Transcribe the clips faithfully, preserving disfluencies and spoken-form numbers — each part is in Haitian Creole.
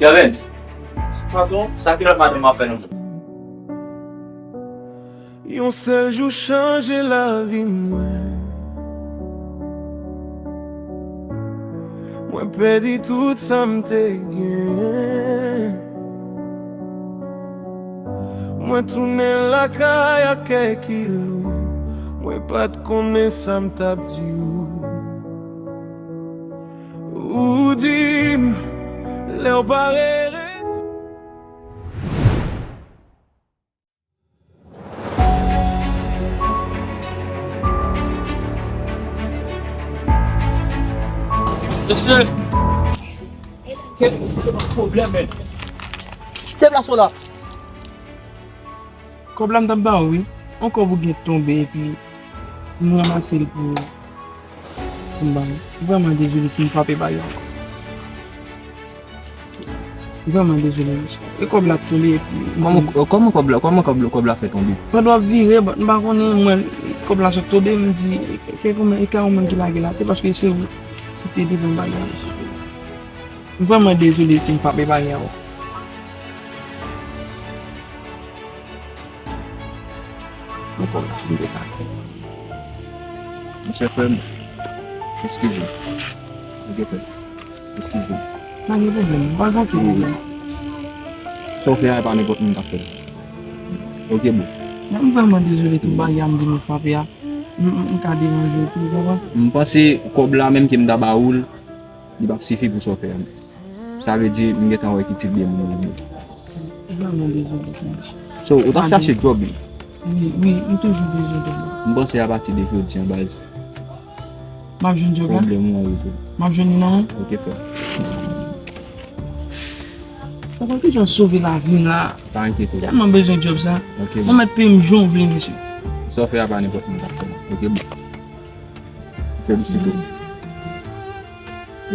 Kevin, patwon, sa ki lòt madanm ap fè nan zòn? Yon sèl jou chanje lavi mwen. Mwen pèdi tout sa m te gen. Mwen tounen lakay ak kè ki lou. Mwen pa t konnen sa m t ap di w. Ou di m lè w pare ret. Mesye, ke se yon pwoblèm, men. Deplase w la. Kòb la m t ap ba ou, wi. On kòb ou gen tonbe, epi m ranmase l pou, pou m ba ou. M vrèman dezole si m frape bagay ankò. M vrèman dezole, mesye. E kòb la t tonbe, epi m Kòman, kòman kòb la, kòman kòb, kòb la fè tonbe? Pandan w ap vire, m pa konnen, mwen, kòb la sot tonbe, m di, e, e, e, e ka yon moun ki lage l atè, paske se ou ki te devan bagay la, mesye. M vrèman dezole si m frape bagay ankò. Mwen kòmanse m te ka fè. Monchè frè m, eskize m. Ok frè, eskize m. Pa gen pwoblèm, m pa gen okenn pwoblèm. Sa w fè a, e pa nenpòt moun k ap fè l. Ok bro. Men m vrèman dezole tout bagay a m vin frape a. M, m, m ka deranje w tou, ou konprann? M panse kòb la menm ke m ta ba ou l, li p ap sifi pou sa w fè a. Sa vle di, m gentan wè ki tip de moun ou ye. Vrèman dezole, mesye. So, ou t ap chache djòb, wi? Wi, wi, m toujou bezwen djòb la. M panse apati de jodi an, baz. M ap jwenn djòb la? Pwoblèm ou an rezoud. M ap jwenn li nan men w? Ok, frè. Ou konn kijan w sove lavi m la? Pa enkyete w. Tèlman bezwen djòb sa. Ok, bon. Mwen mèt peye m jan w vle, mesye. Sa w fè a pa nenpòt moun k ap fè l. Ok, bon. Felisite w.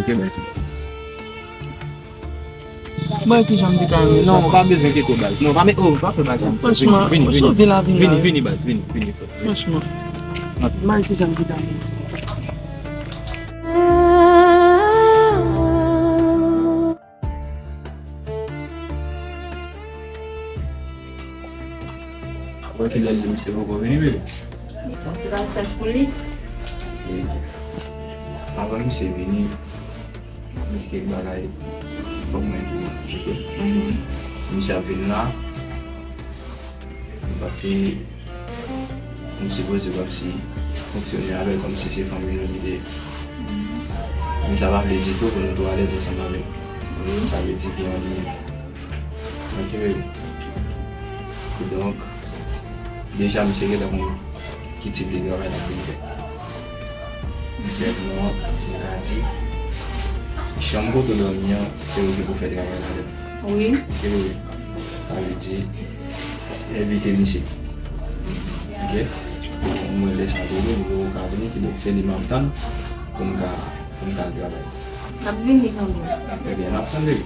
Ok, bèl fi. Mwen ki jan m te ka renmen sa. Non, ou pa bezwen kite w, baz. Non, pa met, oh, pa fè bagay sa. Franchman, ou sove lavi m la. Vini, vini, baz, vini, vini. Franchman. Mwen ki jan m te ka renmen sa. Wè kilè li, misye poko vini, bebe. Bon, se pa chèch pou li. E, avan misye vini, gen kèk bagay fòk mwen di nou, ok? Mhm. Misye ap vin la, m panse nou sipoze kòmsi fonksyone avè l kòmsi se fanmi nou li te ye. Men sa pa vle di tou pou nou tou alèz ansanm avè l. Sa vle di gen yon lyen. Ok, bebe. Kidonk, deja misye gentan konn ki tip de travay l ap vin fè. Sèlman, m ka di, chanm kote w dòmi an, se ou ki pou fè travay ladan l. Wi. Ok, bebe. Sa vle di, envite misye. Ok? Mwen lè sa tou, nou poko ka vini, kidonk se li m ap tann pou m ka, pou m ka al travay. L ap vini kanmenm. Ebyen, n ap tann li.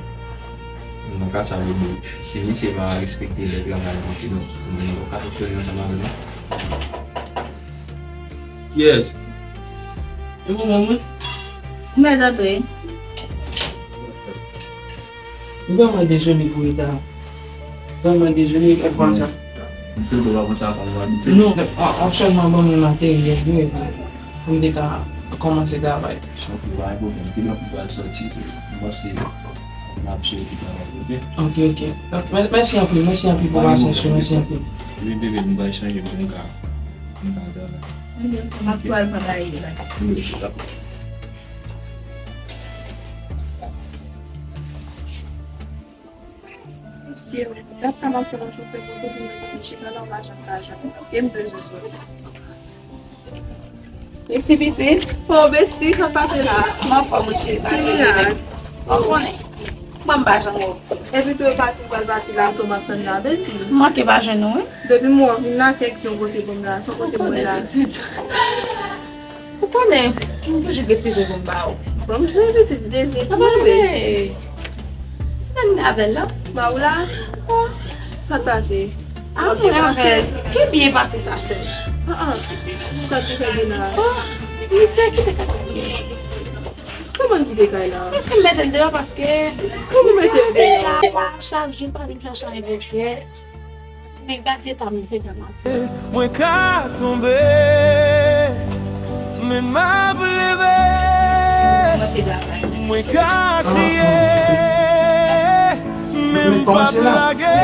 Nan ka sa, bebe, si misye pa respekte lè travay li, kidonk nou poko ka fonksyone ansanm avè l non. Kiyès? E ou menm, wi? Mèt antre. M vrèman dezole pou eta a. Vrèman dezole, e konsa. M plito pa konsa kòm ou abitye. Non, a, a sèlman ban mwen materyèl, wi, pou m te ka kòmanse travay. Ok, pa gen pwoblèm. Kilè w pral sòti, m panse n ap swiv travay, ok? Ok, ok. Mè-, mèsi anpil, mèsi anpil pou pasyans ou, mèsi anpil. Wi, bebe, m pral chanje pou m ka, pou m ka travay. M ap pral pran kay la. Wi, ok, dakò. Mesye, gad sa m ap tann yon chofè moto pou mwen vin chita la, m pa janm ka jwenn. E m bezwen sòti. Besti pitit. Oh, besti, sa k pase la? M anfòm, wi, cheri, sa ki gen la? Ou konnen. Mwen, m pa janm wè w. Epi tou, e pati m pral pati la, tou m ap tann la, besti. M manke pa jwenn ou, wi. Depi m wè w vin la, kèk zen w pote pou m la, sa w pote pou mwen la. Ou konnen, m toujou gen ti zen pou m ba ou. Bon, m se pitit dezi sou mwen, besti. Sa pa vre. Ti nèg avè l la. Ba ou la? Sa k pase? A, mwen avè l. Ki byen pase sa, sè? An, an. Sa te fè byen la. Bon, misye kite kaka. Kòman l kite kay la? Èske m mete l deyò paske... Kòman w mete l deyò? Chak jou pa vin fè chanje vye jwèt. Men gade ta m fè gade. Mwen ka tonbe, men m ap leve. Mwen ka kriye, men m p ap lage.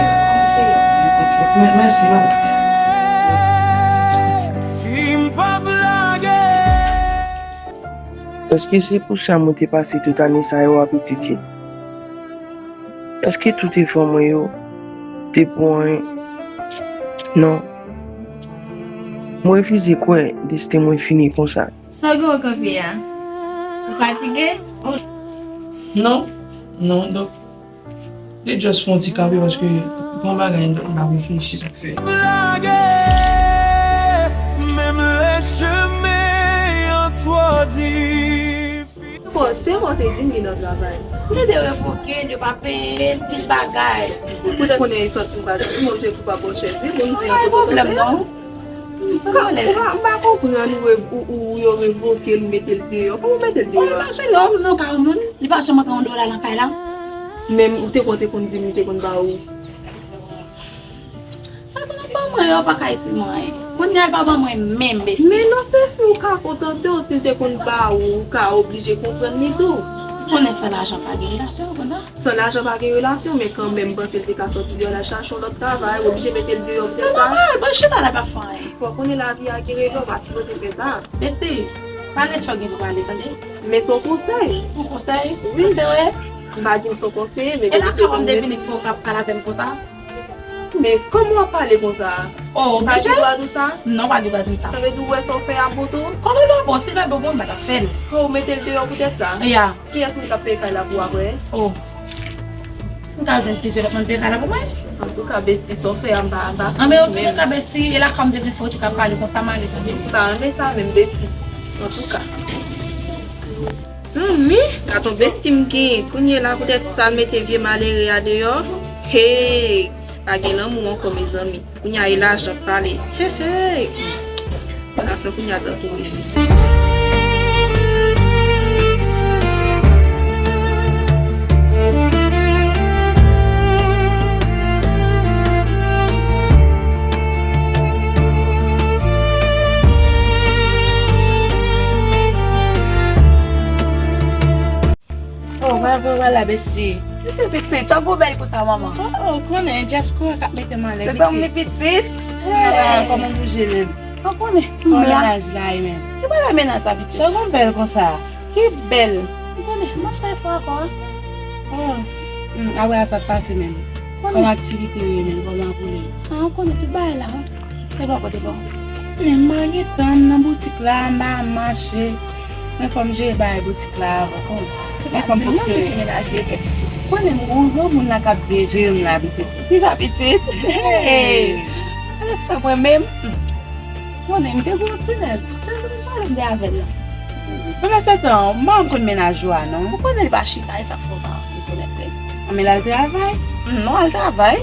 M p ap lage. Èske se pou sa mwen te pase tout ane sa yo a pitit ye? Èske tout efò mwen yo te pou anyen? Non. Mwen refize kwè desten mwen fini konsa. Sa w gen w kanpe a? Ou fatige? Non, non, donk, li just fè yon ti kanpe paske gon bagay m ap reflechi sa k fè. Lage, menm lè chemen an twò difisil. Bon, se te wè w te di m li nan travay. Yo te revoke l, yo pa peye l, pil bagay. Ou te konnen li sòti m pa sòti, mwen te kou pa bò chèz wi, pou m di yon kote pwoblèm non. M pa konprann ou, ou, ou yo revoke l, ou mete l deyò. Kòman w mete l deyò? Li mache non, non, pa yon moun. Li pa janm antre yon dola nan kay la. Men ou te konn, te konn di m, li te konn ba ou. Sa konn ap ban mwen, yo pa ka itil mwen anyen. Kounye a l pa ban mwen menm, besti. Men non, se fi w ka kontante w, si l te konn ba ou, ou ka oblije konprann li tou. Ou konnen san lajan pa gen relasyon, ou konn sa? San lajan pa gen relasyon, men kanmenm, m panse l te ka sòti deyò al chache yon lòt travay, ou oblije mete l deyò poutèt sa. Nòmal, bon, chita la pa fè anyen. Fò w konnen lavi a gen revè, w pa sipoze fè sa. Besti, pale sa w gen pou pale, tande. Men se yon konsèy. Yon konsèy? Wi. Se vre? M pa di m se yon konseye, men... E la ka ban m devine ki fè w k ap pale avè m konsa? Men kòman w ap pale konsa? Oh, pa gen dwa di w sa? Non, pa gen dwa di m sa. Sa vle di w wè sa w fè a bon tou? Kòman nou bon, si l pa bon, m pa t ap fè l. Oh, ou mete l deyò poutèt sa? Ya. Kiyès moun k ap peye kay la pou w apre? Oh. M ka jwenn plizyè lòt moun peye kay la pou mwen. Antouka, besti, sa w fè a, m pa, m pa fè menm. Anben, otoulèka, besti, e la kòm depi fò w te ka pale konsa, m ale tande. M pa renmen sa menm, besti. Antouka. Zanmi, gad on besti m genyen. Kounye a la, poutèt sa l mete vye malere a deyò. Hey, pa gen lanmou ankò, mezanmi. Kounye a e lajan k pale. Hey, hey. Gason kounye a tankou refi. Oh, bravo, wala, besti. Ou te pitit, sa w gwo bèl konsa, manman. Oh, oh, konnen, dyaspora k ap mete m anlè, pitit. Se sa, m pitit. Hey, kòman w bouje menm? Ou konnen, oh, mennaj la, e menm. Ki bagay mennaj sa, pitit? Sa w gwo bèl konsa? Ki bèl? Ou konnen, m ap fè efò ankò, a. Oh, hmm, apre a, sa k pase menm? Kòman aktivite yo ye menm? Kòman pou li? Ah, ou konnen tout bagay la, wi. E bò kote bò. Men m pa gen tan, m nan boutik la, m pa mache. Men fò m jere bagay boutik la avan, konnen. Men fò m fonksyone. Konnen m gon granmoun la k ap byen jere m la, pitit. Kisa, pitit? Hey! Respè mwen menm. Konnen m te gon ti nèg. Tande m pale m de avè l la. Pandan se tan, m pa konn mennaj ou a, non. Ou konnen li pa chita, e sa k fè w pa rekonèt li. Anben l al travay? Non, al travay.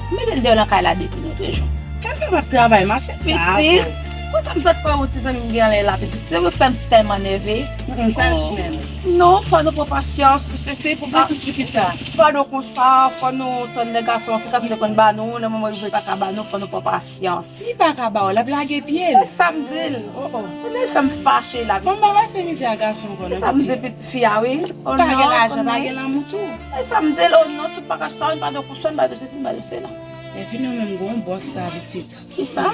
M mete l deyò nan kay la depi lòt jou. Kèlke pa travay, ma se pa. Pitit, konsa m sot pran yon ti zanmi m gen anlè la, pitit. Se pou fè m tèlman nève. Mm, sa l di menm? Non, fò nou pran pasyans, pou se fi, pou... Pasyans pou kisa? Fò nou konsa, fò nou tann lè gason, si gason te konn ba nou, nan moman yo vle pa ka ba nou, fò nou pran pasyans. Li pa ka ba w, l ap lage pye l. E sa m di l. Oh, oh. Konnen l fè m fache la, pitit. Fanm pa pase mizè a gason ankò, non, pitit. E sa m di pitit fi a, wi. Oh non, pa gen lajan, pa gen lanmou tou. E sa m di l, oh non, tout bagay sa, m pa de kouson, m pa de sesi, m pa de sela. Epi nou menm, gon bòs la, pitit. Kisa?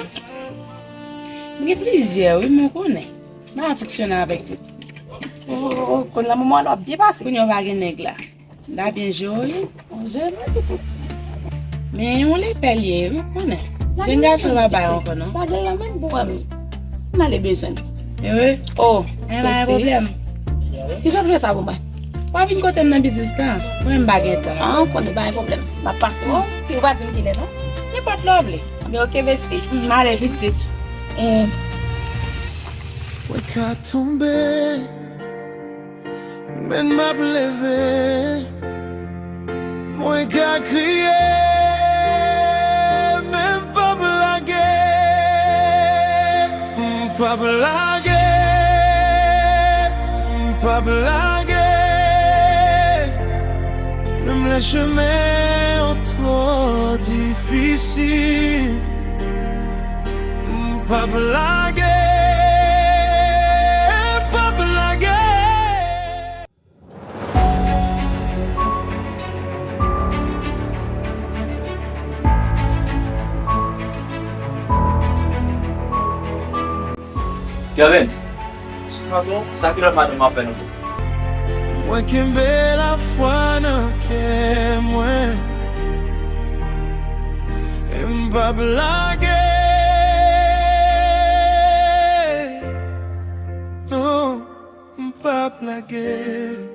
M gen plizyè, wi, men w konnen. M pa fonksyone avèk tout. Oh, oh, oh, konn nan moman w ap byen pase. Kounye a w pa gen nèg la. L a byen jere w, wi. Mwen jere mwen pitit. Men yon lepè l ye, wi, konnen. Jèn gason pa bay ankò, non. Lage l nan men m pou wè m. M ale bezwen l. E wi? Oh, men pa gen pwoblèm. Ki jan w fè sa pou mwen? W a vin kote m nan biznis la. Mwen m pa gen tan. Ah, ou konnen pa gen pwoblèm. M ap pase. Oh, ou pa di m kilè, non? Nenpòt lè w vle. Men oke, besti. M ale pitit. Mm. Mwen ka tonbe, men m ap leve. Mwen ka kriye, men m p ap lage. M p ap lage. M p ap lage. Menm lè chemen an twò difisil, m p ap lage, m p ap lage. Kevin, sa kilòt madanm ap fè nou? Mwen kenbe lafwa nan kè mwen, e m p ap lage, non, m p ap lage.